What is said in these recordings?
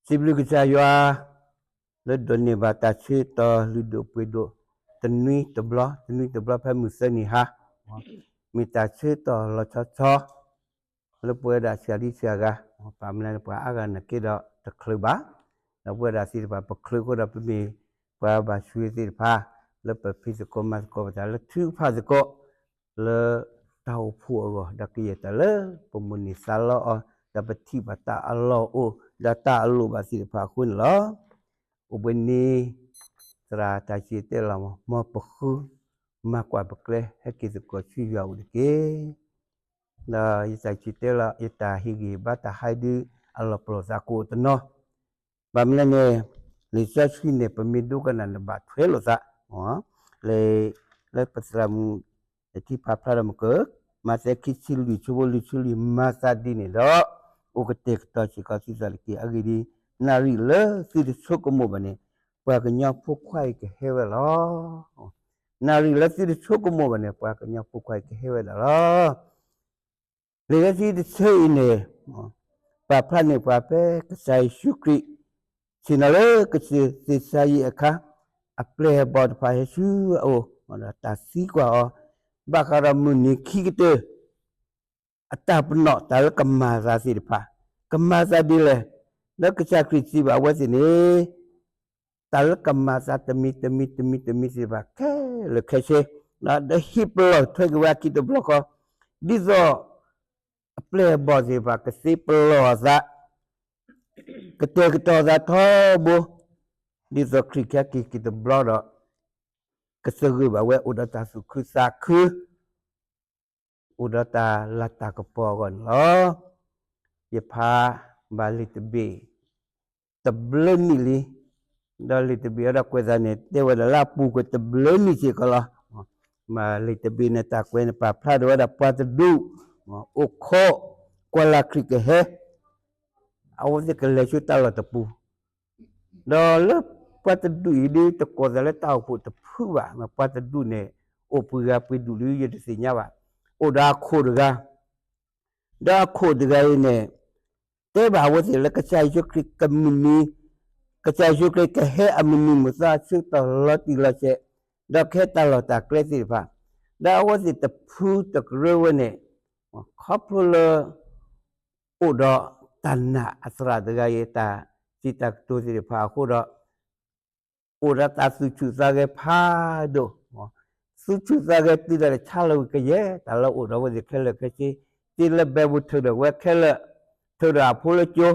စံးဘျုးကစၢ်ယွၤ လၢဒိးန့ၢ်ဘၣ်တၢ်ဆၢကတီၢ်လုၢ်ဒိၣ်ပှ့ၤဒိၣ် တနွံတဘျီ တနွံတဘျီဖဲမုၢ်သၢနံၤဟါ, မ့ၢ်တၢ်ဆၢကတီၢ်လီၤဆီဆီ လၢပဝဲဒၣ်ဆရာလံဆရာဂၤ, ပှၤမနုၤပှၤအါဂၤနာ်က့ဒီးတချုးဘၣ်, ဒီးပဝဲဒၣ်သ့ၣ်တဖၣ် ပချုးအဃိဒီးပမ့ၢ်ပှၤဘၣ်ဆှၢသ့ၣ်တဖၣ် လၢပဖံးသကိးမၤသကိးပသးလၢထုကဖၣ်သကိး လၢတၢ်အိၣ်ဖှိၣ်အဂီၢ် ဒီးကယဲၢ်တၢ်လၢပမိၣ်န့ၢ်သးလီအီၤ ဒီးပထံၣ်ဘၣ်တၢ်အလီၢ်အိၣ် ဒီးတၢ်အလိၣ်ဘၣ်သ့ၣ်တဖၣ်အဃိန့ၣ်လီၤ. အိၣ်ဘှံးနံၤ သရၣ်တၢ်စံၣ်တဲလီၤ မ်ပဃုမၤကွၢ်ပကျဲ ဟဲက့ၤသကိးဆူယွၤအအိၣ်တက့ၢ်. ဒီးယတၢ်စံၣ်တဲလီၤ ယတၢ်ဟ့ၣ်ဂံၢ်ဘါတၢ်ဟးဒုး အလီၢ်ပလိာ်သးကအိၣ်တနီၤ, ဘၣ်မနုၤလဲၣ်န့ၣ် လံာ်စီဆှံန့ၣ် ပမ့ၢ်ဒိကနၣ်န့ၣ်ဘၣ်ထွဲလိာ်သး, လၢပသရၣ်မုၣ် တထံၣ်ဖးဖျါဒီးမ့ၢ်က မးသဲခံဆံလွံၢ် ဆၢဖိလွံၢ်ဆံလွံၢ် မၤသးဒ်န့ၣ်ဒီး အိၣ်ကတဲာ်ကတီၤစ့ၢ်ကီးသုသးတက့ၢ်. အဂ့ၢ်ဒ်အံၤ, နၣ်ရံၣ်လၢသုတဆိကမိၣ်ဘၣ်န့ၣ် ပှၤကညီဖိခွါအံၤကဟဲဝဲလီၤ. နၣ်ရံၣ်လၢသုတဆိကမိၣ်ဘၣ်န့ၣ် ပှၤကညီဖိခွါအံၤကဟဲဝဲဒၣ်လီၤ. လံာ်စီဆှံတဆၢအံၤန့ၣ် ပာ်ဖျါန့ၢ်ပှၤဖဲကစၢ်ယ့ၣ်ၡူးခရံာ် ဆ့ၣ်နီၤလၢကစၢၢ်သ့ၣ်စါယံးအခါ အပျဲၢ်အဘီၣ်တဖၣ်ဟဲဆူအအိၣ် ဒီးတၢ်သံကွၢ်အီၤ ဘၣ်ဃးဒီးမုၢ်နံၤခံကတၢၢ် အတၢ်ပနီၣ်တၢ်လၢကမၤသးသ့ၣ်တဖၣ် ကမၤသးဒ်လဲၣ်. လၢကစၢ်ခရံာ်စံးဘၣ်အဝဲသ့ၣ်န့ၣ် တၢ်လၢကမၤသးတမံၤတမံၤတမံၤတမံၤသ့ၣ်တဖၣ်ခဲလၢာ်ခဲဆ့ ဒီးဟ့ၣ်ပလီၢ်ထွဲက့ၤဝဲအခံတဘျီဃီ, ဒ်သိးအပျဲၢ်အဘီၣ်သ့ၣ်တဖၣ် ကသ့ပလီၢ်အသး ကတဲာ်ကတီၤသးထီဘိ, ဒ်သိးခရံာ်ကဟဲက့ၤက့ၤတဘျီဒီး ကသဂၢၢ်ဘၣ်ဝဲအိၣ်ဒီးတၢ်သူၣ်ခုသးခု အိၣ်ဒီးတၢ်လၤတၢ်ကပီၤအဂီၢ်န့ၣ်လီၤ. ယဖးဘၣ်လံာ်တဘ့ၣ် တဘျုးနံၣ်လံ, ဒီးလံာ်တဘ့ၣ်အံၤဒီးကွဲးသးန့ၣ် တဲဝဲဒၣ်လၢအပူၤကွံာ်တဘျုးနံၣ်စ့ၢ်ကီးလီၤ. မ့ၢ်လံာ်တဘ့ၣ်န့ၣ် တၢ်ကွဲးန့ၣ် ပာ်ဖျါထီၣ်ဝဲဒၣ်ပှၤတဒူၣ် အိၣ်ခိးကွၢ်လၢ်ခရံာ်ကဟဲ, အဝဲသ့ၣ်ကလဲၤဆူတၢ်လီၢ်တပူၤ ဒီးလၢပှၤတဒူၣ်အံၤဒ် တကိးသးလၢတၢ်အိၣ်ဖှိၣ်တဖုဘၣ်, ပှၤတဒူၣ်န့ၣ် အိၣ်ပှဲၤဂၤပှဲၤဒူၣ်လံ ယတသ့ၣ်ညါဘၣ်, အိၣ်ဒီးအခိၣ်တဂၤ, ဒီးအခိၣ်တဂၤအံၤန့ၣ် တဲဘၣ်အဝဲသ့ၣ်လၢကစၢ်ယ့ၣ်ၡူးခရံာ်ကမုၢ်နံၤ, ကစၢ်ယ့ၣ်ၡူးခရံာ်ကဟဲအမုၢ်နံၤမုၢ်သီအဆၢကတီၢ်လီၤတံၢ်လီၤဆဲး, ဒီးကဟဲတၢ်လီၢ်တၢ်ကျဲသ့ၣ်တဖၣ်, ဒီးအဝဲသ့ၣ်တဖုတကရၢဝဲန့ၣ် ခီဖျိလၢ အိၣ်ဒီးတၢ်နာ်အသရၣ်တဂၤအံၤ တၢ်စံးတၢ်ကတိၤသ့ၣ်တဖၣ်အဃိဒီး အိၣ်ဒီးတၢ်သူၣ်ဆူၣ်သးဂဲၤဖးဒိၣ်, သူၣ်ဆူၣ်သးဂဲၤတုၤဒၣ်တဆါလၢကယဲၢ် တၢ်လၢအိၣ်ဒီးအဝဲသ့ၣ်ခဲလၢာ်ခဲဆ့, သ့လၢဘဲပူၤထုးဒီးဝဲခဲလၢာ်, ထုးဒီးအဖိလၢကၠိ,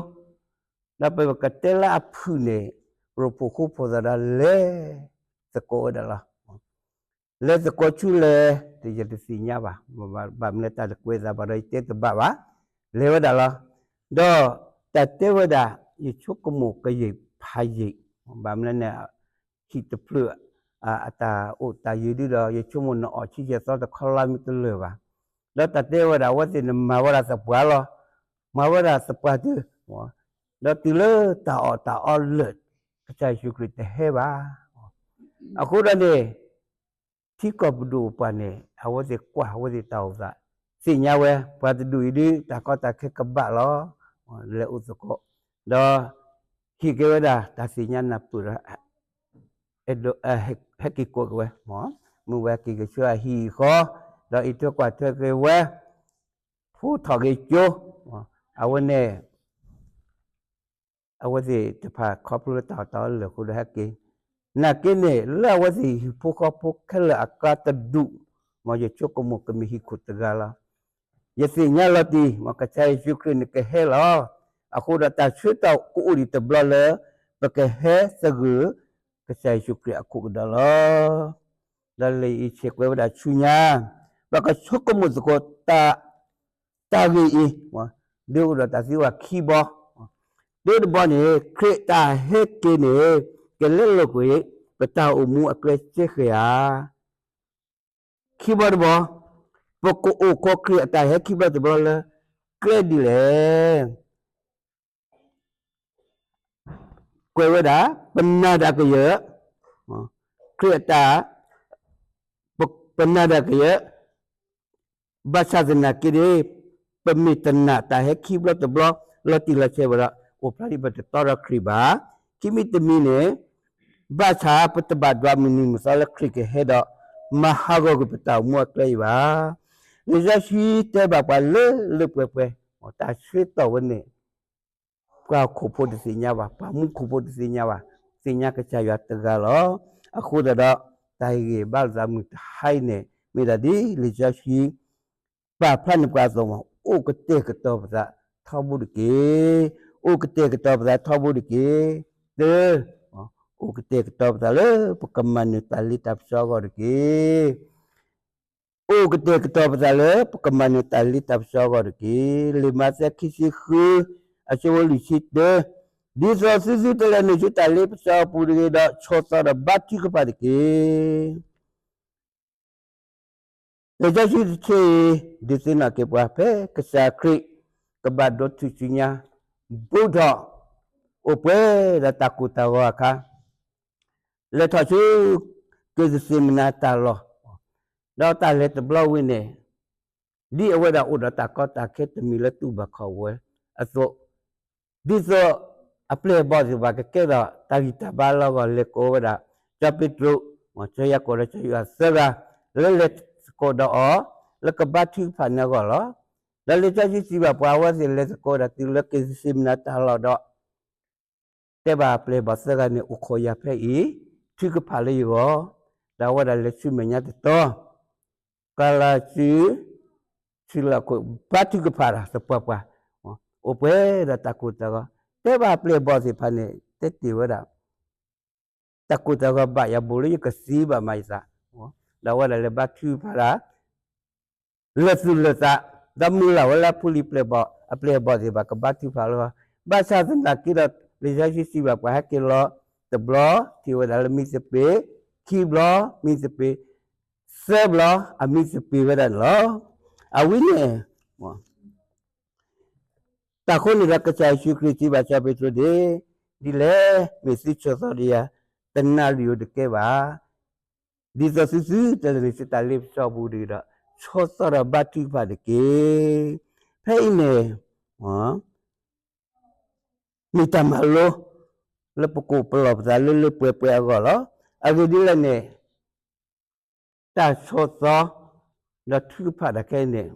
ဒီးပကတဲလၢအဖုၣ်န့ၣ် ရိဖှိၣ်ဃိဖှိၣ်သးဒီးလဲၤသကိးဝဲဒၣ်လီၤ. လဲၤသကိးဆူလဲၣ် ယတသ့ၣ်ညါဘၣ်, ဘၣ်မနုၤတၢ်တကွဲးသးဘၣ်ဒီး ယတဲတဘၣ်ဘၣ်, လဲၤဝဲဒၣ်လီၤ. ဒီးတၢ်တဲဝဲဒၣ် ယဆိကမိၣ်ကယံာ်ဖးယံာ်, ဘၣ်မနုၤန့ၣ် ဟံၣ်တဖျၢၣ် အတၢ်အိၣ်တၢ်ယၢၤဒုဒီး ယဆိကမိၣ်နအီၣ်ဆံယဲၢ်သီတခီလါမ့ၢ်တလၢာ်ဘၣ်. ဒီးတၢ်တဲဝဲဒၣ် အဝဲသ့ၣ်န့ၣ်မၤဝဲဒၣ်သပှၢ်လီၤ, မၤဝဲဒၣ်သပှၢ်တၢၢ်, ဒီးတုၤလၢတၢ်အီၣ်တၢ်အီလၢာ် ကစၢ်ယ့ၣ်ၡူးခရံာ်တဟဲဘၣ်. အဃိဒီးန့ၣ် ထံကီၢ်ပဒိၣ်ပပှၢ်န့ၣ် အဝဲသ့ၣ်ကွၢ်အဝဲသ့ၣ်တၢ်အိၣ်သး, သ့ၣ်ညါဝဲ ပှၤတဒူၣ်အံၤဒု တၢ်ကီတၢ်ခဲကဘၣ်လီၤ, လဲၤအိၣ်သကိး, ဒီးဟ့ၣ်က့ၤဝဲဒၣ်တၢ်သ့ၣ်ညါနၢ်ပၢၢ်ဒီး အဲၣ်ဒိး ဟဲက့ၤကိးက့ၤဝဲ, မ့ၢ်ဝဲက့ၤကဆှၢအဟံၣ်အဃီ, ဒီးအံးထွဲကွၢ်ထွဲက့ၤဝဲ, ဖိထီၣ်က့ၤကၠိ, အဝဲန့ၣ် အဝဲသ့ၣ်တဖၣ်ခီဖျိလၢတၢ်အီၣ်တၢ်အီလၢာ်အဃိဒီးဟဲက့ၤ, နာ်က့န့ၣ် လၢအဝဲသ့ၣ်ဟံၣ်ဖိဃီဖိခဲလၢာ်အကျါတဒူၣ်, မ်ယဆိကမိၣ်ကမ့ၢ်ဟံၣ်ခိၣ်တဂၤလီၤ. ယသ့ၣ်ညါလီၤတံၢ် မ်ကစၢ်ယ့ၣ်ၡူးခရံာ်န့ၣ်ကဟဲလီၤ. အဃိဒီးတၢ်ဆၢကတီၢ်ကအိၣ်ဒံးတဘျီလၢ ပကဟဲသဂၢၢ် ကစၢ်ယ့ၣ်ၡူးခရံာ်အခိၣ်ကဒီးလီၤ. ဒီးလံာ်အံၤဆဲးကွဲးဝဲဒၣ်ဆူညါ, ပကဆိကမိၣ်သကိး တၢ်ဂ့ၢ်အံၤ ဒ်အိၣ်ဒီးတၢ်သံကွၢ်ခံဘီ, တၢတဘီန့ၣ် ခရံာ်အတၢ်ဟဲက့ၤန့ၣ် ကလဲလိာ်ကွံာ် ပတၢ်အိၣ်မူအကျဲစ့ၢ်ကီးဧါ. ခံဘီတဘီ, ပကအိၣ်ခိးခရံာ်အတၢ်ဟဲခံဘျီတဘျီလၢ ကျဲဒ်လဲၣ်. ကွဲးဝဲဒၣ် ပနာ်ဒၣ်ကယၢၢ်, ခရံာ်အတၢ် ပနာ်ဒၣ်ကယၢၢ်, ဘၣ်ဆၣ်သနာ်က့န့ၣ် ပမ့ၢ်တနာ်တၢ်ဟဲခံဘျီတဘျီ လီၤတံၢ်လီၤဆဲးဘၣ်ဒီး အိၣ်ဖျါဒ်ပတတီဒီးခရံာ်ဘၣ်. ခံမံၤတမံၤန့ၣ် ဘၣ်ဆၣ်ပတဘၣ်ဒွးမုၢ်နံၤမုၢ်သီလၢခရံာ်ကဟဲဒီး မၤဟးဂီၤကွံာ်ပတၢ်အိၣ်မူအကျဲအံၤဘၣ်. လံာ်စီဆှံတဲဘၣ်ပှၤလၢလၢပှဲၤပှဲၤ တၢ်ဆၢကတီၢ်ဝဲန့ၣ် ပှၤဟီၣ်ခိၣ်ဖိတသ့ၣ်ညါဘၣ်, ပှၤမူခိၣ်ဖိတသ့ၣ်ညါဘၣ်, သ့ၣ်ညါကစၢ်ယွၤတဂၤလီၤ. အဃိသတးဒီး တၢ်ဟ့ၣ်ဂံၢ်ဘါလိာ်သးမုၢ်တဟါအံၤန့ၣ် မ့ၢ်ဒၣ်ဒ်လံာ်စီဆှံ ပာ်ဖျါန့ၢ်ပှၤအသိးမး, အိၣ်ကတဲာ်ကတီၤပသးထီဘိတက့ၢ်. အိၣ်ကတဲာ်ကတီၤပသးထီဘိတက့ၢ်. တၢ, အိၣ်ကတဲာ်ကတီၤပသးလၢပကမၤနၢၤတၢ်လ့တၢ်ပစီအဂီၢ်တက့ၢ်. အိၣ်ကတဲာ်ကတီၤပသးလၢပကမၤနၢၤတၢ်လ့တၢ်ပစီအဂီၢ်တက့ၢ်. လံာ်မးသဲခံဆံဃု အဆၢဖိလွံၢ်ဆံတၢ, ဒ်သိးသုသုတလဲၤနုာ်ဆူတၢ်လ့ပစီအပူၤတဂ့ၤဒီး ဆီၣ်သီဒီးဘါထုကဖၣ်တက့ၢ်. လံာ်စီဆှံတဆၢအံၤ ဒုးသ့ၣ်နီၣ်က့ၤပှၤဖဲကစၢ်ခရံာ် ကဘၣ်ဒိးထူၣ်စုညါ ဘူးထီၣ် အိၣ်ပှဲၤဒီးတၢ်ကိၢ်တၢ်ဂီၤအခါ လဲၤထီၣ်ဆူ က့းသ့မနၤတၢ်လီၢ်, ဒီးတၢ်လဲၤတဘျီဝံၤန့ၣ် ဒ်အဝဲဒၣ်အိၣ်ဒီးတၢ်ကီတၢ်ခဲတမံၤလၢတူၢ်ဘၣ်ခီၣ်ဝဲအသိး, ဒ်သိးအပျဲၢ်အဘီၣ်သ့ၣ်တဖၣ်ကကဲထီၣ်တၢ်ဂံၢ်တၢ်ဘါလၢအဂီၢ် လဲၤကိးဝဲဒၣ် စီၤပ့းတရူး, စီၤယၤကိာ်ဒီးစီၤယိၤဟၣ်သၢဂၤ လၢလဲၤသကိးဒီးအီၤ လၢကဘါထုကဖၣ်န့ၢ်အဂီၢ်လီၤ. ဒီးလံာ်စီဆှံစံးဘၣ်ပှၤ အဝဲသ့ၣ်လဲၤသကိးဝဲဒၣ်တုၤလၢက့းသ့မနၤတၢ်လီၢ်ဒီး တဲဘၣ်အပျဲၢ်အဘီၣ်သၢဂၤန့ၣ် အိၣ်ခိးယၤဖဲအံၤ, ထုကဖၣ်လၢယဂီၢ်, ဒီးအဝဲဒၣ်လဲၤဆူမဲာ်ညါတတီၤ, ကလၤစု ထံလီၢ်ခိၣ် ဘါထုကဖၣ်ဒီးသပှၢ်ပှၢ်, အိၣ်ပှဲၤဒီးတၢ်ကိၢ်တၢ်ဂီၤ, တဲဘၣ်အပျဲၢ်အဘီၣ်သ့ၣ်တဖၣ်န့ၣ် တဲတ့ၢ်ဝဲဒၣ် တၢ်ကိၢ်တၢ်ဂီၤဘၣ်ယၤဘိၣ်လၢယကသံဘၣ်မၤယသး, ဒီးအဝဲဒၣ်လဲၤဘါထုကဖၣ်ဒၣ် လၢာ်သူၣ်လၢာ်သး, ဒီးမုၢ်လၢ်ဝဲလၢအဖိလံၤပျဲၢ်ဘီၣ် အပျဲၢ်အဘီၣ်သ့ၣ်တဖၣ်ကဘါထုကဖၣ်လၢအဂီၢ်, ဘၣ်ဆၣ်သနာ်က့ဒီး လံာ်စီဆှံစံးဘၣ်ပှၤ ဟဲက့ၤလီၤတဘျီ ထံၣ်ဝဲဒၣ်လၢမံသပ့ၤ, ခံဘျီမံသပ့ၤ, သၢဘျီအမံသပ့ၤဝဲဒၣ်န့ၣ်လီၤ. အဝဲန့ၣ် တၢ်ဃိန့ၣ်ဒီးကစၢ်ယ့ၣ်ၡူးခရံာ်စံးဘၣ်စီၤပ့းတရူးန့ၣ်, ဒ်လဲၣ် မ့ၢ်သုဆီၣ်သီဒီးယၤ တနၣ်ရံၣ်ဧိၤတကဲဘၣ်, ဒ်သိးသုသုတလဲၤနုာ်ဆူတၢ်လ့ပစီအပူၤတဂ့ၤဒီး ဆီၣ်သီဒီးဘါထုကဖၣ်တက့ၢ်. ဖဲအံၤန့ၣ် မ့ၢ်တၢ်မၤလိ လၢပကိးပလီၢ်ပသးလၢလၢပှဲၤပှဲၤအဂီၢ်လီၤ. အဂ့ၢ်ဒ်လဲၣ်န့ၣ် တၢ်ဆီၣ်သီ ဒီးထုကဖၣ်တၢ်ခဲအံၤန့ၣ်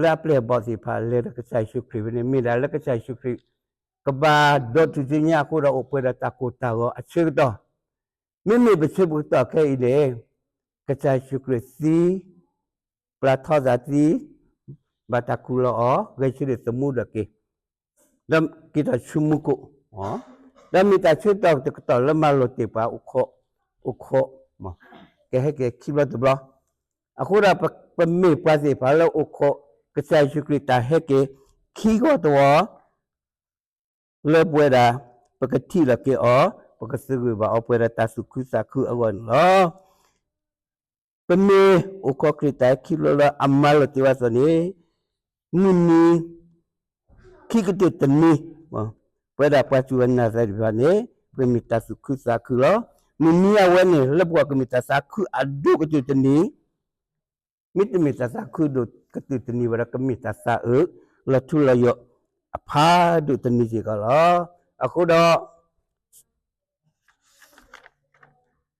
လၢအပျဲၢ်အဘီၣ်သ့ၣ်တဖၣ်လဲၤဒီးကစၢ်ယ့ၣ်ၡူးခရံာ်ဖဲန့ၣ် မ့ၢ်ဒၣ်လၢကစၢ်ယ့ၣ်ၡူးခရံာ် ကဘၣ်ဒိးထူၣ်စုညါအဃိဒီး အိၣ်ပှဲၤဒီးတၢ်ကိၢ်တၢ်ဂီၤအဆၢကတီၢ်, မ့မ့ၢ်ပဆၢပကတီၢ်ခဲအံၤန့ၣ် ကစၢ်ယ့ၣ်ၡူးခရံာ်သံ ပျၢ်ထီသးသံ, ဘၣ်တၢ်ခူၣ်လီၤအီၤ ဂဲၤဆၢထၢၣ်သမူဒီးက့ၤ, ဒီးက့ၤထီၣ်ဆူမူခိၣ်, ဒီးမ့ၢ်တၢ်ဆၢကတီၢ်တကတီၢ်လၢမၤလိာ်တ့ၢ်ပှၤအိၣ်ခိး, အိၣ်ခိး, ကဟဲက့ၤခံဘျီတဘျီ, အဃိဒီး ပမ့ၢ်ပှၤသ့ၣ်တဖၣ်လၢအိၣ်ခိး ကစၢ်ယ့ၣ်ၡူးခရံာ်တၢ်ဟဲက့ၤခံဂီၤတဝီ လၢပဝဲဒၣ် ပကထံၣ်လိာ်က့ၤအီၤ ပကသဂၢၢ်ဘၣ်အီၤပဝဲဒၣ်တၢ်သူၣ်ခုသးခုအဂီၢ်န့ၣ်လီၤ. ပမ့ၢ်အိၣ်ခိးခရံာ်တၢ်ဟဲခံဘျီလၢအမၤလိာ်တ့ၢ်ဝဲအသိးန့ၣ် မုၢ်နံၤ ခံကတၢၢ်တနံၤ, ပဝဲဒၣ်ပှၤစူၢ်ဝဲနာ်သ့ၣ်တဖၣ်န့ၣ် ပမ့ၢ်တၢ်သူၣ်ခုသးခုလီၤ. မုၢ်နံၤအဝဲန့ၣ် လၢပဂီၢ်ကမ့ၢ်တၢ်သးခုအဒိၣ်ကတၢၢ်တနံၤ မ့တမ့ၢ်တၢ်သးခုဒိၣ်ကတၢၢ်တနံၤဘၣ်ဒီး ကမ့ၢ်တၢ်သးအုးလီၤထူလီၤယိာ်အဖးဒိၣ်တနံၤစ့ၢ်ကီးလီၤ. အဃိဒီး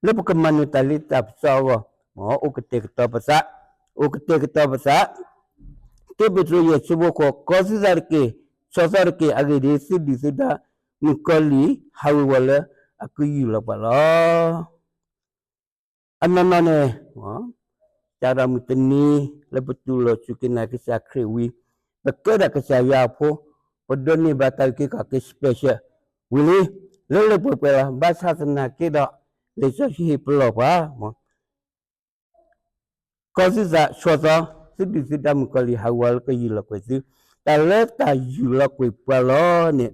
လၢပကမၤနၢၤတၢ်လ့တၢ်ပစီအဂီၢ်, အိၣ်ကတဲာ်ကတီၤပသး, အိၣ်ကတဲာ်ကတီၤပသး, တၢပ့းတရူးယဲၢ်ဆၢဖိဃိး, ကီသံသးတက့ၢ်, ဆီၣ်သီတက့ၢ်, အဂ့ၢ်ဒ်အံၤ, သုဒုၣ်သုဒါမုၣ်ကီၤလံၢ် ဟးဝ့ၤဝီၤလၢအကယူၢ်လီၤပှၤလီၤ. အနီၢ်နီၢ်န့ၣ် စးထီၣ်မုၢ်တနံၤ လၢပတူၢ်လိာ်စူၢ်က့ၤနာ်က့ၤကစၢ်ခရံာ်ဝံၤ, ပကဲဒၣ်ကစၢ်ယွၤအဖိ, ပဒိးန့ၢ်ဘၣ်တၢ်အုၣ်က့ၤခီၣ်က့ၤ special ဝံၤလံ, လၢလၢပှဲၤပှဲၤလီၤ. ဘၣ်ဆၣ်သနာ်က့ဒီး လံာ်စီဆှံဟ့ၣ်ပလီၢ်ပှၤ ကီသံသးဆီၣ်သီ, သုဒုၣ်သုဒါမုၣ်ကီၤလံၢ် ဟးဝ့ၤဝီၤလၢကယူၢ်လီၤကွံာ်သု, တၢ်လၢတၢ်ယူၢ်လီၤကွံာ်ပှၤလီၤန့ၣ်,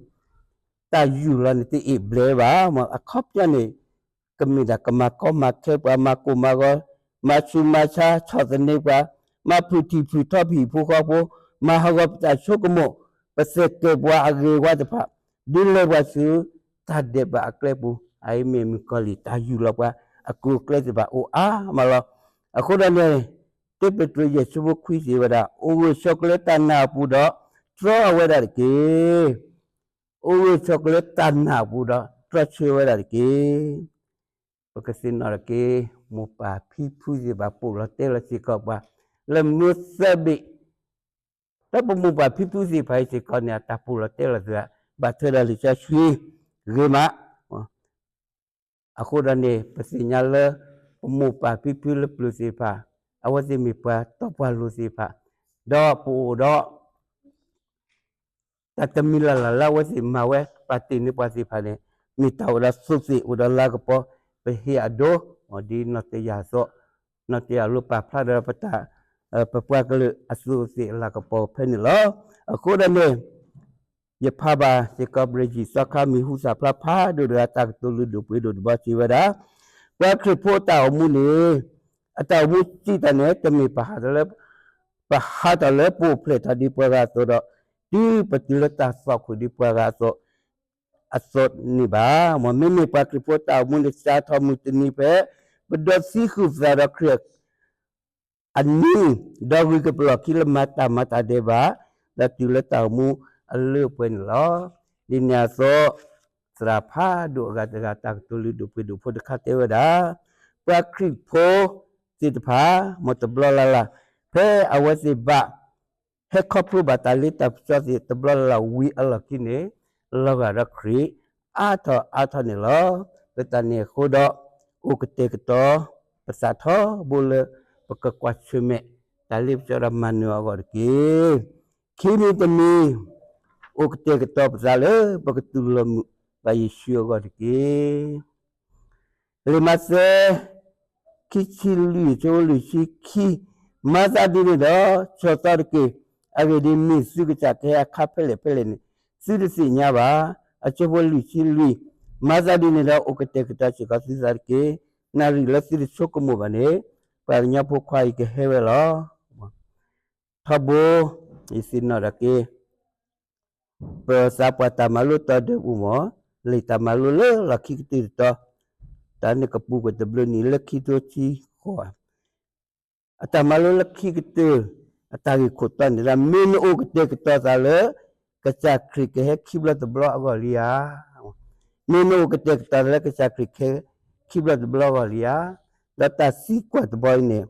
တၢ်ယူၢ်လီၤန့ၣ် တအ့ၣ်ဘျဲးဘၣ်, အခီပညီန့ၣ် ကမ့ၢ်ဒၣ်ကမၤကီမၤခဲပှၤ, မၤကိၢ်မၤဂီၤ, မၤဆူးမၤဆါ, ဆီၣ်သနံးပှၤ, မၤဖုၣ်ထံၣ်ဖုၣ်ထီဖံၣ်ဖိဃီဖိ, မၤဟးဂီၤပတၢ်ဆိကမိၣ်, ပသဲးကဲးပှၤအဂ့ၤဝါတဖၣ်, ဒုးလဲၤပှၤဆူတၢ်ဒဲးဘးအကျဲပူၤ, အအံၤမ့ၢ်မုၣ်ကီၤလံၢ် တၢ်ယူၢ်လီၤပှၤအကျိၤအကျဲသ့ၣ်တဖၣ်အိၣ်အါမးလီၤ. အဃိဒီးန့ၣ် တၢပ့းတရူးယဲၢ်ဆၢဖိခွံစံးဝဲဒၣ်, အိၣ်ဂၢၢ်ဆိးကျၢၤလၢတၢ်နာ်အပူၤဒီး တြီအဝဲဒၣ်တက့ၢ်. အိၣ်ဂၢၢ်ဆိးက့ၤလၢတၢ်နာ်အပူၤဒီး တြီဆၢဝဲဒၣ်တက့ၢ်. ပကသ့ၣ်နီၣ်ထီၣ်က့ၤ မိၢ်ပၢ်ဖံဖုသ့ၣ်တဖၣ် ပိာ်လီၤတဲာ်လီၤစ့ၢ်ကီးပှၤ လၢမုၢ်သၢဘ့ၣ် လၢပမိၢ်ပၢ်ဖံဖုသ့ၣ်တဖၣ်အံၤစ့ၢ်ကီးန့ၣ် အတၢ်ပိာ်လီၤတဲာ်လီၤသး ဘၣ်ထွဲဒီးလံာ်စီဆှံဂ့ၤမး. အဃိဒီးန့ၣ် ပသ့ၣ်ညါလၢ ပမိၢ်ပၢ်ဖံဖုလၢပျၢၤသ့ၣ်တဖၣ် အဝဲသ့ၣ်မ့ၢ်ပှၤတီပှၤလိၤသ့ၣ်တဖၣ် ဒီးပအိၣ်ဒီး တၢ်တမံၤလၢ်လၢ်လၢအဝဲသ့ၣ်မၤဝဲ ပာ်တ့ၢ်န့ၢ်ပှၤသ့ၣ်တဖၣ်န့ၣ် မ့ၢ်တၢ်အိၣ်ဒီးသူးသ့ၣ်အိၣ်ဒီးလၤကပီၤ ပဟ့ၣ်အဒိ ဒ်နီၢ်တယၢ်အသိး နီၢ်တယၢ်လိၣ်ပာ်ဖျါဒီးပတၢ် ပပှၤကလုာ်အသူးသ့ၣ်အလၤကပီၤဖဲန့ၣ်လီၤ. အဃိဒီးန့ၣ် ယဖးဘၣ်စ့ၢ်ကီး ပရံယံၤသီခါ မံၤဟူသၣ်ဖျါဖးဒိၣ်တဂၤ တၢ်ကတိၤလုၢ်ဒိၣ်ပှ့ၤဒိၣ်တဘီစံးဝဲဒၣ်, ပှၤခရံာ်ဖိအတၢ်အိၣ်မူန့ၣ် အတၢ်အိၣ်မူစံးတၢ်န့ၣ် တမ့ၢ်ပဟးထီၣ်လၢ ပဟးထီၣ်လၢပအိၣ်ဖျဲၣ်ထီၣ်ဒ်ပှၤဂၤအသိးဒီး တုၤပတုၤလၢတၢ်သီၣ်ခိၣ်ဒ်ပှၤဂၤအသိး အသိးန့ၣ်ဘၣ်. မ့မ့ၢ်ပှၤခရံာ်ဖိတၢ်အိၣ်မူန့ၣ် စးထီၣ်မုၢ်တနံၤဖဲ ပဒိးသံဃုာ်ပသးဒီးခရံာ် အနံၤ ဒီးဂုၤကပလီၢ်ခံလၢမၤတၢ်မၤတၢ်ဒဲးဘး ဒီးတုၤလၢတၢ်အိၣ်မူအလၢအပှဲၤန့ၣ်လီၤ. ဒ်န့ၣ်အသိး သရၣ်ဖးဒိၣ်အဂၤတဂၤ တၢ်ကတိၤလုၢ်ဒိၣ်ပှ့ၤဒိၣ်ဖိတခါတဲဝဲဒၣ်, ပှၤခရံာ်ဖိသ့ၣ်တဖၣ် မ်တဘျီလၢ်လၢ် ဖဲအဝဲသ့ၣ်ဘၣ် ဟဲခီဖျိဘၣ်တၢ်လ့တၢ်ပစီသ့ၣ် တဘျီလၢ်လၢ်ဝံၤအလီၢ်ခံန့ၣ် လီၤဂာ်ဒီးခရံာ် အါထီၣ်အါထီၣ်န့ၣ်လီၤ. လၢတၢ်န့ၣ်အဃိဒီး အိၣ်ကတဲာ်ကတီၤ ပသးထီဘိလၢ ပကကွၢ်ဆၢၣ်မဲာ် တၢ်လ့ပစီဒီးမၤနၢၤအဂီၢ်တက့ၢ်. ခံမံၤတမံၤ အိၣ်ကတဲာ်ကတီၤပသးလၢ ပကတူၢ်လိာ်မုာ်ဘၣ်ယ့ၣ်ၡူးအဂီၢ်တက့ၢ်. လံာ်မးသဲ ခံဆံလွံၢ် ဆၢဖိလွံၢ်ဆံခံ, မၤသးဒ်န့ၣ်ဒီး ဆီၣ်သီတက့ၢ်. အဂ့ၢ်ဒ်အံၤ, မ့ၢ်သုကစၢ်ကဟဲအခါဖဲလဲၣ်ဖဲလဲၣ်န့ၣ် သုတသ့ၣ်ညါဘၣ်. အဆၢဖိလွံၢ်ဆံလွံၢ်, မၤသးဒ်န့ၣ်ဒီး အိၣ်ကတဲာ်ကတီၤစ့ၢ်ကီးသုသးတက့ၢ်. နၣ်ရံၣ်လၢသုတဆိကမိၣ်ဘၣ်န့ၣ် ပှၤကညီဖိခွါအံၤကဟဲဝဲလီၤ. ထီဘိ ယသ့ၣ်နီၣ်ထီၣ်က့ၤ ပသးပှၢ်တၢ်မၤလိတီၤဒၢးပူၤမ့ၢ် လံာ်တၢ်မၤလိလၢလီၢ်ခံကတၢၢ်တတီၤ, တၢ်န့ၣ်ကပူၤကွံာ်တဘျုးနံၣ်လၢခံထိဆံဃိး, အတၢ်မၤလိလၢခံကတၢၢ် အတၢ်ဂ့ၢ်ခိၣ်တီန့ၣ်ဒီး မ့ၢ်နအိၣ်ကတဲာ်ကတီၤသးလၢ ကစၢ်ခရံာ်ကဟဲခံဘျီတဘျီအဂီၢ်လံဧါ. မ့ၢ်နအိၣ်ကတဲာ်ကတီၤသးလၢကစၢ်ခရံာ်ကဟဲခံဘျီတဘျီအဂီၢ်လံဧါ. ဒီးတၢ်သံကွၢ်တဘီအံၤန့ၣ်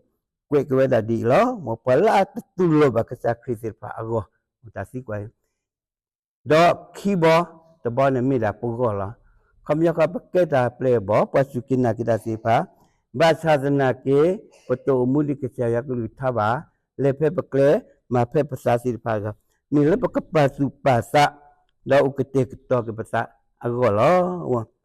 ကွဲးက့ၤဝဲဒၣ်ဒ်အံၤလီၤ. မ်ပှၤလၢအတတူၢ်လိာ်ဘၣ်ကစၢ်ခရံာ်သ့ၣ်တဖၣ်အဂီၢ်, တၢ်သံကွၢ်အံၤ ဒီးခံဘီတဘီန့ၣ်မ့ၢ်ဒၣ်ပဂီၢ်လီၤ. ခီပညီခီ ပကဲတၢ်ပျဲၢ်အဘီၣ် ပှၤစူၢ်က့ၤနာ်က့ၤတၢ်သ့ၣ်တဖၣ်, ဘၣ်ဆၣ်သနာ်က့ ပတအိၣ်မူဒ်ကစၢ်ယွၤကလုၢ်ကထါဘၣ်, လဲၤဖဲပကျဲ မၤဖဲပသးသ့ၣ်တဖၣ်အဂီၢ်, မ့ၢ်လၢပကပာ်သူၣ်ပာ်သး ဒီးအိၣ်ကတဲာ်ကတီၤက့ၤပသးအဂီၢ်လီၤ.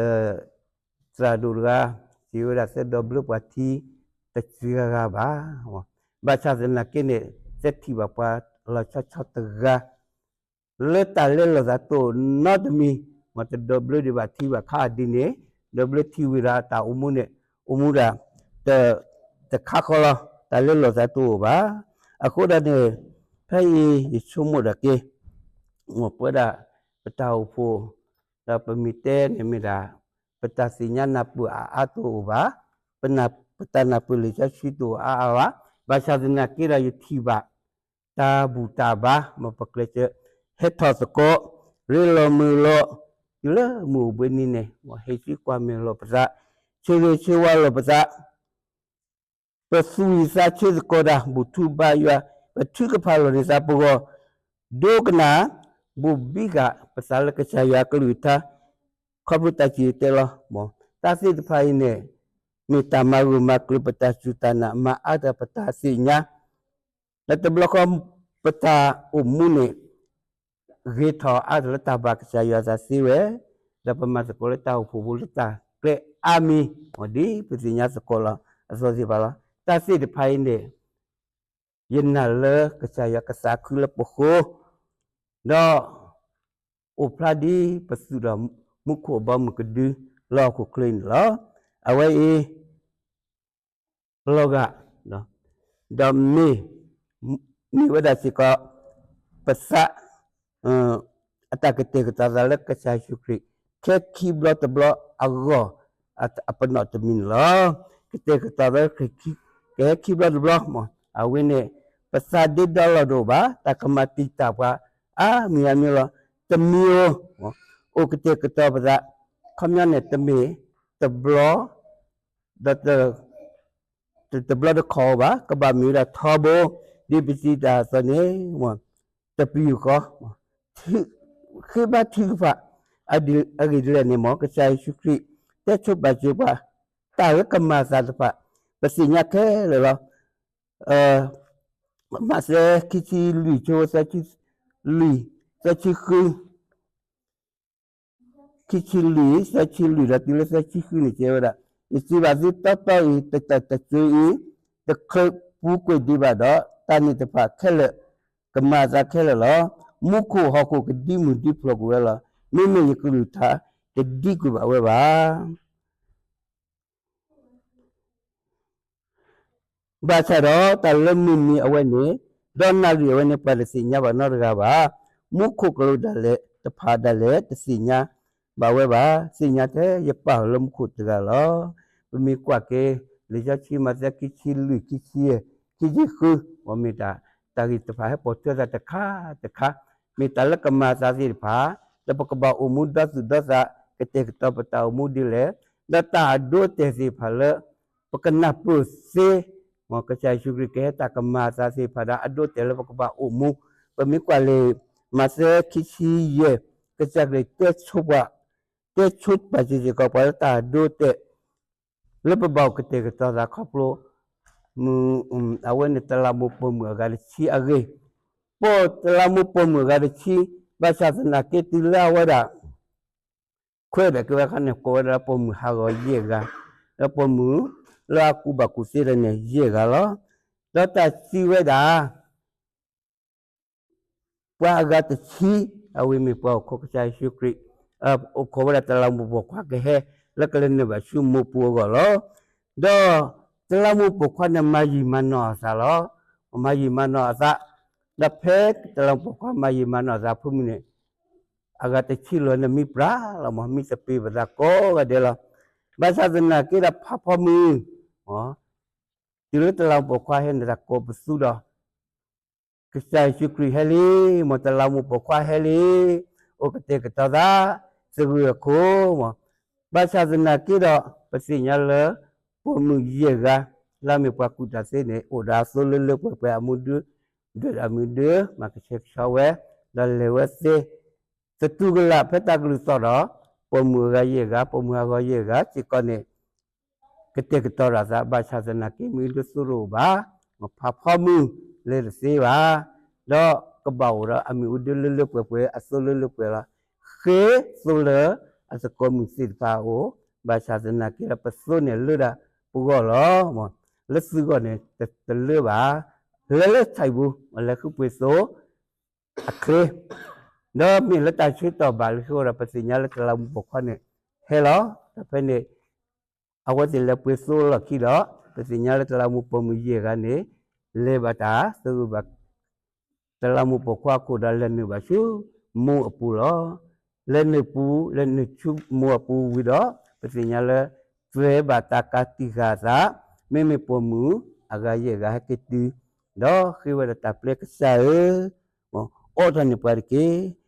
သရၣ်ဒိၣ်တဂၤ စံးဝဲဒၣ် သၢဒီဘျၢပှၤထံတစှၤဂၤဘၣ်. ဘၣ်ဆၣ်သနာ်က့န့ၣ် သဲထံၣ်ဘၣ်ပှၤလီၤဆီဆီတဂၤ လၢတၢ်လဲလိာ်သးတအိၣ်နီတမံၤ, မ်တဒီဘျၢဒံးဘၣ်ထံဘၣ်ခါဒ်န့ၣ်, ဒီဘျၢထံဝံၤဒီးတၢ်အိၣ်မူန့ၣ် အိၣ်မူဒၣ် တခါဃီလီၤ, တၢ်လဲလိာ်သးတအိၣ်ဘၣ်. အဃိဒီးန့ၣ် ဖဲအံၤယဆိကမိၣ်ဒၣ်က့ၤ မ်ပဝဲဒၣ် ပတၢ်အိၣ်ဖှိၣ် ဒီးပမ့ၢ်တဲန့ၣ်မ့ၢ်ဒၣ် ပတၢ်သ့ၣ်ညါနၢ်ပၢၢ်အါအါတအိၣ်ဘၣ်, ပတၢ်နၢ်ပၢၢ်လံာ်စီဆှံတအိၣ်အါအါဘၣ်. ဘၣ်ဆၣ်သနာ်က့ဒီးယထံၣ်ဘၣ် တၢ်ဘူၣ်တၢ်ဘါ မ်ပကျဲးစၢး ဟဲထီၣ်သကိး ရ့လိာ်မုာ်လိာ် တုၤလၢမုၢ်အိၣ်ဘှံးနံၤန့ၣ် မ်ဟ့ၣ်ဆူကွၢ်မဲာ်လိာ်ပသး, ဆၢဂ့ၤဆၢဝါလိာ်ပသး ပသူၣ်ဝံၣ်သးဆၢသကိးတၢ် ဘူၣ်ထူဘါယွၤ, ပထုကဖၣ်လီၤန့ၢ်သးပဂီၢ်, ဒိကနၣ် ဘိၣ်ဘံဃာ်ပသးလၢကစၢ်ယွၤကလုၢ်ကထါ, ခီဖျိတၢ်စံၣ်တဲၤတဲလီၤ. မ်တၢ်သ့ၣ်တဖၣ်အံၤန့ၣ် မ့ၢ်တၢ်မၤဂၢၢ်မၤကျၢၤပတၢ်စူၢ်တၢ်နာ် မၤအါထီၣ်ပတၢ်သ့ၣ်ညါ လၢတဘျီဃီ ပတၢ်အိၣ်မူန့ၣ် ဂ့ၤထီၣ်အါထီၣ်လၢတၢ်ဘၣ်ကစၢ်ယွၤအသးသ့ဝဲ, ဒီးပမၤသကိးလၢတၢ်အိၣ်ဖှိၣ်ဖိလၢတၢ်ကျဲအါမံၤ, ဒ်ပသ့ၣ်ညါသကိးလီၤအသိးသ့ၣ်တဖၣ်လီၤ. တၢ်သ့ၣ်တဖၣ်အံၤန့ၣ် ယနာ်လၢကစၢ်ယွၤကသးခုလၢပဃိ, ဒီး အိၣ်ဖျါဒ်ပသူၣ်ထီၣ်မူခိၣ်အဘီအမုၢ်ကဒု လၢဟီၣ်ခိၣ်ချၢအံၤန့ၣ်လီၤ. အဝဲအံၤ လီၤဂာ် ဒီးမ့ၢ် မ့ၢ်ဝဲဒၣ်စ့ၢ်ကီး ပသး အတၢ်ကတဲာ်ကတီၤသးလၢကစၢ်ယ့ၣ်ၡူးခရံာ် ခဲခံဘျီတဘျီအဂီၢ် အပနီၣ်တမံၤန့ၣ်လီၤ. ကတဲာ်ကတီၤသးလၢခရံာ် ကဟဲခံဘျီတဘျီ အဝဲန့ၣ် ပသးဒ့ဒီလီၤတအိၣ်ဘၣ်, တၢ်ကမၤတံာ်တာ်ပှၤ အါမံၤအါမံၤလီၤ. တမံၤဧိၤ, အိၣ်ကတဲာ်ကတီၤပသး, ခီပညီန့ၣ် တမ့ၢ်တဘျီ, ဒီး တဘျီတခီၣ်ဧိၤဘၣ်, ကဘၣ်မ့ၢ်ဝဲဒၣ်ထီဘိ, ဒ်ပစံးတၢ်အသိးန့ၣ်, တပျုာ်ဃီ, ဃ့ဘါထုကဖၣ်, အဂ့ၢ်ဒ်လဲၣ်န့ၣ် မ်ကစၢ်ယ့ၣ်ၡူးခရံာ် တဲဆိပာ်စၢၤပှၤ, တၢ်လၢကမၤအသးတဖၣ်, ပသ့ၣ်ညါခဲလၢာ်လီၤ. မးသဲခံဆံလွံၢ် ဆၢဖိသၢဆံလွံၢ်, သၢဆံဃု ခံဆံလွံၢ်, သၢဆံလွံၢ်ဒီးတုၤလၢသၢဆံဃုန့ၣ် တဲဝဲဒၣ်, ယစံးဘၣ်သုတီတီအံၤ, တၢ်တၢ်စၢအံၤ, တချုးပူၤကွံာ်ဒံးဘၣ်ဒီး, တၢ်န့ၣ်တဖၣ်ခဲလၢာ်, ကမၤအသးခဲလၢာ်လီၤ. မူခိၣ်ဟီၣ်ခိၣ်ကဒံမုၢ်ဒံဖျိးကွံာ်ဝဲလီၤ. မ့မ့ၢ်ယကလုၢ်ကထါ, တဒံကွံာ်ဘၣ်ဝဲဘၣ်. ဘၣ်ဆၣ်ဒီးတၢ်လၢမုၢ်နံၤအဝဲန့ၣ်, ဒီးနၣ်ရံၣ်အဝဲန့ၣ် ပှၤတသ့ၣ်ညါဘၣ်နီတဂၤဘၣ်. မူခိၣ်ကလူးဒၣ်လဲာ်တဖၣ်ဒၣ်လဲာ် တသ့ၣ်ညါဘၣ်ဝဲဘၣ်. သ့ၣ်ညါထဲယပၢ်လၢမူခိၣ်တဂၤလီၤ. ပမ့ၢ်ကွၢ်က့ၤ လံာ်စီဆှံမးသဲခံဆံလွံၢ်, ခံဆံယဲၢ်, ခံဆံဃု, မ့ၢ်တၢ်, တၢ်ဂ့ၢ်တဖၣ်ဟဲပိာ်ထွဲသးတခါတခါ, မ့ၢ်တၢ်လၢကမၤအသးသ့ၣ်တဖၣ်, လၢပကဘၣ်အိၣ်မူဒီသူၣ်ဒီသး, ကတဲာ်ကတီၤပတၢ်အိၣ်မူဒ်လဲၣ်, ဒီးတၢ်အဒိအတဲာ်သ့ၣ်တဖၣ်လၢ ပကနၢ်ပၢၢ်သ့, မ်ကစၢ်ယ့ၣ်ၡူးခရံာ်ကဟဲတၢ်ကမၤအသးသ့ၣ်တဖၣ်ဒီး အဒိအတဲာ်လၢပကဘၣ်အိၣ်မူ, ပမ့ၢ်ကွၢ်လံာ် မးသဲခံဆံယဲၢ်, ကစၢ်ခရံာ်တဲဆိပှၤ, တဲဆိပာ်စ့ၢ်ကီးပှၤလၢတၢ်အဒိအတဲာ် လၢပဘၣ်အိၣ်ကတဲာ်ကတီၤသးခီဖျိ အဝဲန့ၣ်တလးမူးပိာ်မုၣ်အဂၤတဆံအဂ့ၢ်, ပိာ်တလးမူးပိာ်မုၣ်အဂၤတဆံ, ဘၣ်ဆၣ်သနာ်က့တုၤလၢအဝဲဒၣ် ခွဲးဘၣ်က့ၤဝဲအခါန့ၣ် ကိးဝဲဒၣ်လၢပိာ်မုၣ်ဟးဂီၤယဲၢ်ဂၤ, လၢပိာ်မုၣ်လၢအကူၣ်ဘၣ်ကူၣ်သ့ဒီးန့ၣ် ယဲၢ်ဂၤလီၤ. ဒီးတၢ်စံးဝဲဒၣ် ပှၤအဂၤတဆံ, အဝဲမ့ၢ်ပှၤအိၣ်ခိးကစၢ်ယ့ၣ်ၡူးခရံာ်, အိၣ်ခိးဝဲဒၣ်တလးမူးပိာ်ခွါကဟဲ လၢကလဲၤနုာ်ဘၣ်ဆူမိၢ်ပူၤအဂီၢ်လီၤ. ဒီးတလးမူးပိာ်ခွါန့ၣ် မၤယံာ်မၤနီၢ်အသးလီၤ. မၤယံာ်မၤနီၢ်အသး, ဒီးဖဲတလးမူးပိာ်ခွါမၤယံာ်မၤနီၢ်အသးဖုမုၢ်န့ၣ် အဂၤတဆံလီၤန့ၣ်မံပြးလီၤမး, မံသပ့ၤပသးကိးဂၤဒဲးလီၤ. ဘၣ်ဆၣ်သနာ်က့ဒီးဖးဖီမုၢ်, တုၤလၢတလးမူးပိာ်ခွါဟဲန့ၣ် တၢ်ကိးပသူဒီး ကစၢ်ယ့ၣ်ၡူးခရံာ်ဟဲလံ, မ်တလးမူးပိာ်ခွါဟဲလံ, အိၣ်ကတဲာ်ကတီၤသး, သဂၢၢ်အခိၣ်မး. ဘၣ်ဆၣ်သနာ်က့ဒီး ပသ့ၣ်ညါလၢ ပိာ်မုၣ်ယဲၢ်ဂၤ လၢအမ့ၢ်ပှၤကူၣ်တၢ်သ့န့ၣ် အိၣ်ဒီးအသိလၢလၢပှဲၤပှဲၤအမူဒု, ဒွဲၣ်အမူဒု, မၤကဆှဲကဆှီဝဲ, ဒီးလဲၤဝဲသ့ သတူၢ်ကလာ်ဖဲတၢ်ကလုၢ်သီၣ်ဒီး ပိာ်မုၣ်အဂၤယဲၢ်ဂၤ, ပိာ်မုၣ်ဟးဂီၤယဲၢ်ဂၤ စ့ၢ်ကီးန့ၣ် ကတဲာ်ကတီၤတၢ်သး ဘၣ်ဆၣ်သနာ်က့ မ့ၣ်အူဒၢသိတအိၣ်ဘၣ်, မ့ၢ်ဖးဖီမုၢ်လဲၤတသ့ဘၣ်, ဒီးကဘၣ်အိၣ်ဒီးအမ့ၣ်အူဒၢလၢလၢပှဲၤပှဲၤ အသိလၢလၢပှဲၤပှဲၤလီၤ. ဃ့သိလၢအသကိးမုၣ်သ့ၣ်တဖၣ်အအိၣ်, ဘၣ်ဆၣ်သနာ်က့ဒီး ပသိန့ၣ်လၢဒၣ်ပဂီၢ်လီၤ. လၢသုဂီၢ်န့ၣ် တလၢဘၣ်, လဲၤလၢဆဲးပူၤ လဲၤဃုပှ့ၤသိ အချ့, ဒီးမ့ၢ်လၢတၢ်ဆၢကတီၢ်ဘၣ်လံအဃိဒီး ပသ့ၣ်ညါလၢတလးမူးပိာ်ခွါန့ၣ် ဟဲလီၤ. ဒီးဖဲန့ၣ် အဝဲသ့ၣ်လဲၤပှ့ၤသိလီၢ်ခံဒီး ပသ့ၣ်ညါလၢတလးမူးပိာ်မုၣ်ယဲၢ်ဂၤန့ၣ် လဲၤဘၣ်တၢ်သဂၢၢ်ဘၣ် တလးမူးပိာ်ခွါအခိၣ်ဒီး လဲၤနုာ်ဘၣ်ဆူမိၢ်အပူၤလီၤ. လဲၤနုာ်ပူၤ လဲၤနုာ်ဆူမိၢ်အပူၤဝံၤဒီး ပသ့ၣ်ညါလၢ သွဲဘၣ်တၢ်ကးတံာ်ဃာ်အသး, မ့မ့ၢ်ပိာ်မုၣ်အဂၤယဲၢ်ဂၤဟဲက့ၤတုၤ ဒီးဃ့ဝဲဒၣ်တၢ်ပျဲကစၢ်ဧၢ, အိးထီၣ်န့ၢ်ပှၤတက့ၢ်.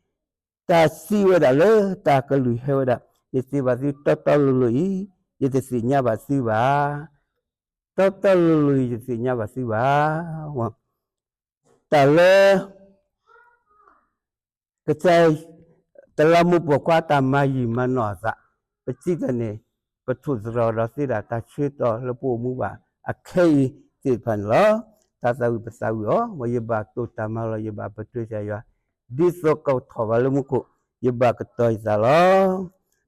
တၢ်စံးဝဲဒၣ်လၢတၢ်ကလုၢ်ဟဲဝဲဒၣ်, ယစံးဘၣ်သုတီတီလိၤလိၤအံၤ, ယတသ့ၣ်ညါဘၣ်သုဘၣ်. တီတီလိၤလိၤအံၤ ယတသ့ၣ်ညါဘၣ်သုဘၣ်. တၢ်လၢ ကစၢ် တလးမူးပိာ်ခွါတၢ်မၤယံာ်မၤနီၢ်အသး, ပစံးတၢ်န့ၣ် ပထိၣ်သတြီၤဒီးသ့ဒၣ်တၢ်ဆၢကတီၢ်လၢပအိၣ်မူဘၣ်အခဲအံၤသ့ၣ်တဖၣ်န့ၣ်လီၤ. တၢ်သးဝံၣ်ပသးဝံၣ်အီၤ, မ်ယဘၣ်တိာ်တၢ်မၤလီၤ, ယဘၣ်ပတြၢၤကစၢ်ယွၤ, ဒ်သိးကထီၣ်ဘၣ်လၢမူခိၣ်, ယဘၣ်ကတီၤယသးလီၤ.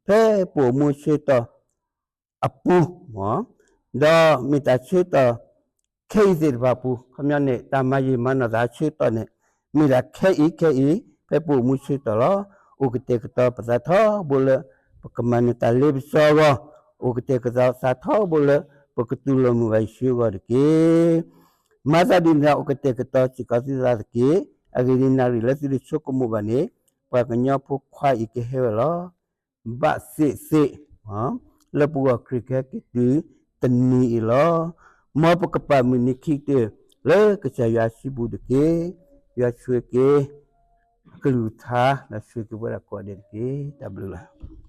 ဖဲပအိၣ်မူဆၢကတီၢ် အပူၤ, ဒီးမ့ၢ်တၢ်ဆၢကတီၢ်ခဲအံၤသ့ၣ်တဖၣ်အပူၤ, ခီပညီန့ၣ် တၢ်မၤယံာ်မၤနီၢ်သးဆၢကတီၢ်န့ၣ် မ့ၢ်ဒၣ်ခဲအံၤခဲအံၤ ဖဲပအိၣ်မူဆၢကတီၢ်လီၤ. အိၣ်ကတဲာ်ကတီၤပသးထီဘိလၢ ပကမၤနၢၤတၢ်လ့ပစီအဂီၢ်, အိၣ်ကတဲာ်ကတီၤသးထီဘိလၢ ပကတူၢ်လိာ်မုာ်ဘၣ်ယ့ၣ်ၡူးအဂီၢ်တက့ၢ်. မၤသးဒ်န့ၣ် အိၣ်ကတဲာ်ကတီၤစ့ၢ်ကီးသုသးတက့ၢ်. အဂ့ၢ်ဒ်အံၤ နၣ်ရံၣ်လၢသုတဆိကမိၣ်ဘၣ်န့ၣ် ပှၤကညီဖိခွါအံၤကဟဲဝဲလီၤ. ဘၣ်သ့ၣ်သ့ၣ် လၢပဂီၢ်ခရံာ်ကဟဲက့ၤတုၤတနံၤအံၤလီၤ. မ်ပကပာ်မုၢ်နံၤခံကတၢၢ်လၢကစၢ်ယွၤအစုပူၤတက့ၢ်. ယွၤဆိၣ်ဂ့ၤက့ၤ ကလုၢ်ကထါ ဒီးဆိၣ်ဂ့ၤက့ၤပဝဲဒၣ်ကိးဂၤဒဲးတက့ၢ်. တၢ်ဘျုးလီၤ.